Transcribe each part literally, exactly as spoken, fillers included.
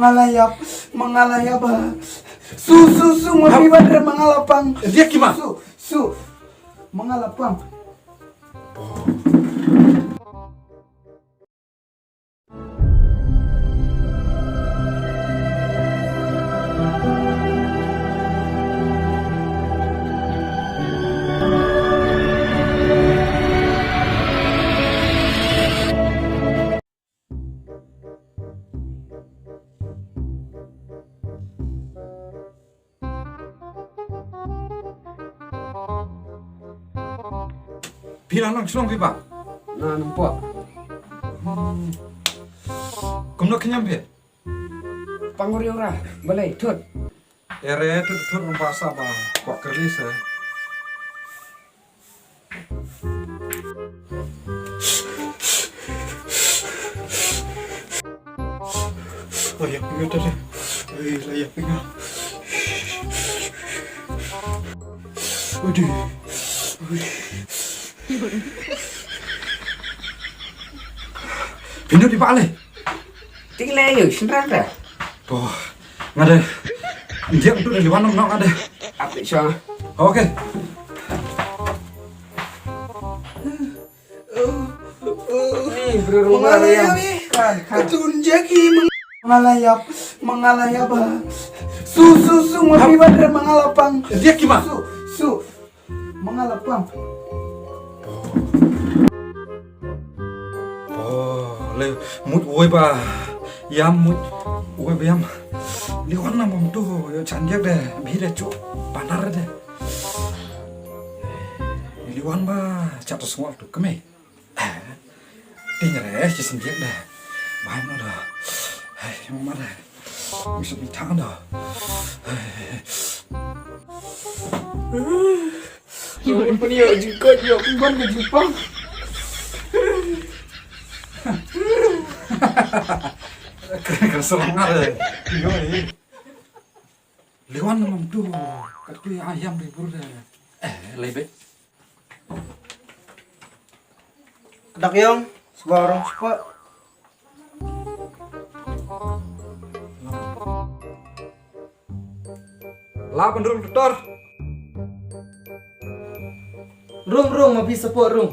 Nga la ïap, ma nga la ïap ba. Su, su, su, ma phi ban re ma nga la pang. Dia ki ma. Su, su, ma nga la pang. Phi nang nang shnong phi ba? Na nang pok. Kumno khñiam phi? Pang uri ura, balei thut. Ere thut thut rumba sa ba kwak kerli se. Layak pinggan tadi. Ui, layak pinggan. Udi. Ui. Pino di bale. Tik le yu, senrang da. Boh, nga da. Dia tu da liwan nong nga da. Apa sha? Okay. Ni bro, rumah la ïap. Katun jaki meng-, ma nga la ïap, ma nga la ïap ba. Su, su, su, ma phi ban re ma nga la pang. Dia ki ma. Su, su, ma nga la pang. Oh, le mut woi ba ïam, mut woi ba ïam. Liwan na mom tu, ïoh chan diak de, bi de chu, panar de. Liwan ba chat sngol tu kemai. Ting re, ci snggiat de. Bai mo da. Hai, mo ma da. Mi snggiat da. Hai. Yo, pun yo jingkot yo, pun ban ke jingpang. Kena, kena serang ada. Yo, eh. Liwan ngam tu. Kat tu ya ayam di bur de. Eh, lebek. Dak yong, sebarang sepak. La pynrung doktor. Rung, rung, ma phi support rung.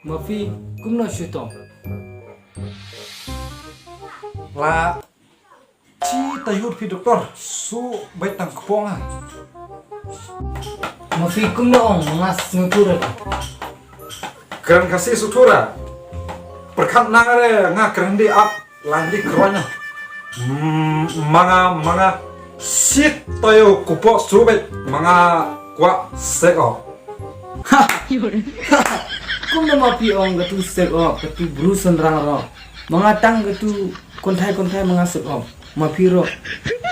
Ma phi kumno shu tong. La. Ci ta yut phi doktor, su beit tang kpong ah. Ma phi kumno ong, ma nga sngewthuh re. Kren Khasi sngewthuh re. Pyrkhat nang re nga kren di ap lang di kruan ah. Hmm, ma nga, ma nga sit tayo kupo su beit, ma nga kwah sek o. Ha! Kumno ma phi ong katu sek o, katu bru synrang ro. Ma nga tang katu Kynthai, kynthai ma nga sek o. Ma phi ro.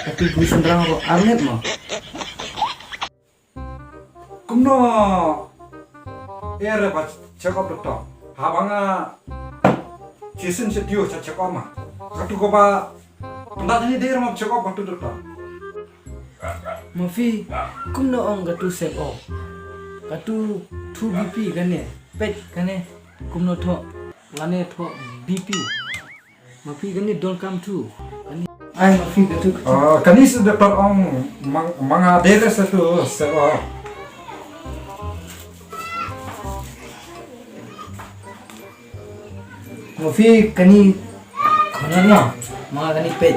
Katu bru synrang ro. Armet mo. Kumno. Ere ba check up doktor. Haba nga. Chisin chedio cha check up ma. Katu ko ba. Pynda ni der ma check up katu doktor. Ma phi. Kumno ong katu sek o. Katu thu B P kane. Peit kane. Kumno tho. Lane tho B P. Ma phi kani don kam tu. Kani. Ai ma phi katu katu. Ah, kani su doktor ong mang, manga dere sa tu sa. Ma phi kani khonyot no. Manga kani peit.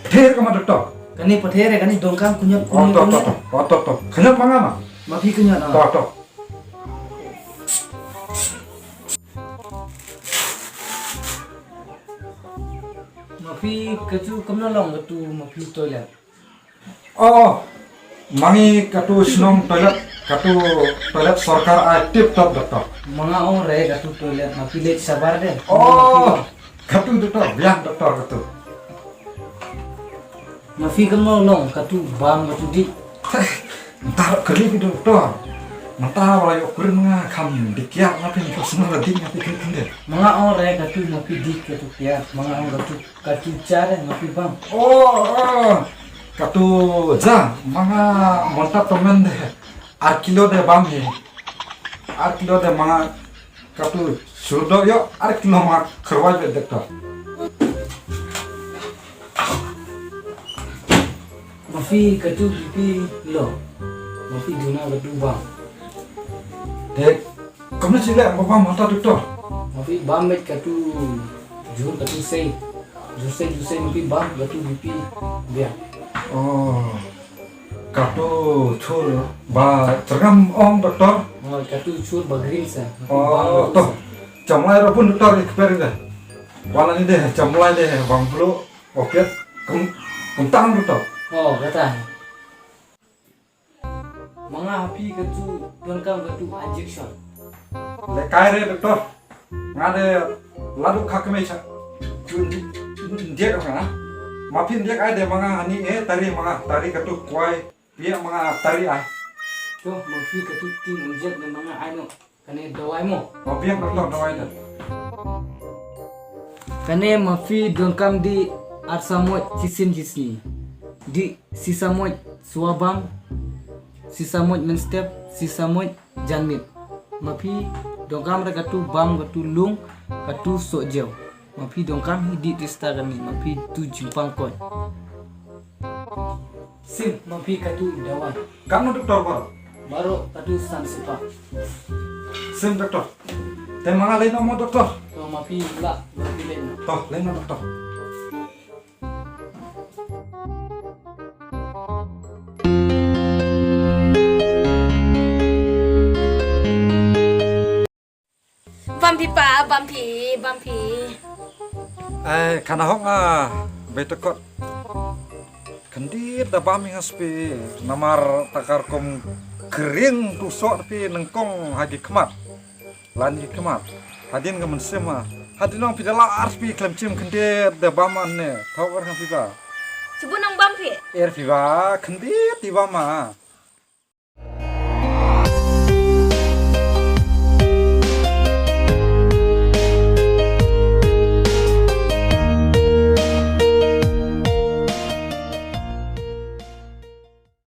Ther kama doktor. Kani pather kani don kam khonyot. Oh, khonyot, to, to, khonyot. To. Oh, to, to. Khonyot manga ma. Ma phi khonyot no. To, to. Ma phi katu kumno long katu ma phi toilet. Oh, ma ngi katu shnong toilet, katu toilet sorkar ai tip top doktor. Ma nga ong re katu toilet ma phi leit shabar de. Oh, katu doktor, biang doktor katu. Ma phi kumno long katu bam katu dih. Ntar kali phi doktor. Ntar wala yo kurim nga kam dikiar na phi personal dih nga phi kri kri. Ma nga ong re katu ma phi dih katu kiar. Ma nga ong katu katu chare ma phi bam. Oh, oh. Katu ja ma nga monta tomen de. Ar kilo de bam he. Ar kilo de ma nga Katu shuh do yo ar kilo ma kharwai bet doktor. Ma phi katu B P low. Ma phi duna katu bam. Te kumno shi leh ba bam hata doktor? Ma phi bam beit katu jhur katu sei. Jhur sei jhur sei ma phi bam katu B P biang. Oh. Katu chur ba jyrngam ong doktor. Oh, katu chur ba green sa. Ma phi bam. Oh, beit to. Sa. Chamlai ro pun doktor, i kper de. Wala ni de chamlai de bang blu. Opiat kum, kumtang doktor. Oh, kata. Ma nga ha phi katu donkam katu injection. Lehkai re doktor. Nga de la duk ha kmie sha. Injek nga. Ma phi injek ai de ma nga hani, eh, tari ma nga, tari katu kwai. Pia ma nga tari ai. To, ma phi katu tin injek de ma nga ai noh. Kane dawai mo. Ma phi doktor dawai de. Kane ma phi donkam dih ar samoit shisien shisni. Dih shi samoit suba bam, shi samoit mynstep, shi samoit janmiet. Ma phi donkam re katu bam katu lung, katu soh jew. Ma phi donkam hi dih tista kane, ma phi tu jingpang koit. Sim, ma phi katu dawai. Katno doktor baroh? Baroh katu san spah. Sim doktor. Te ma nga leit noh mo doktor. To ma phi lah, ma phi leit noh. To leit noh doktor. Bam phi pa, bam phi, bam phi. Eh, khana hok nga, Beitakot. Khyndiat da bam ïa nga spi, namar takar kum kring tu soh phi nyngkong ha ki khmat. Lan ki khmat. Hadien ka mynsiem ma. Hadien nong phi da la ar spi khlem chim khyndiat da bam ane. Thok ar nga phi ba. Chibu nang bam phi? Er phi ba, khyndiat i bam ma.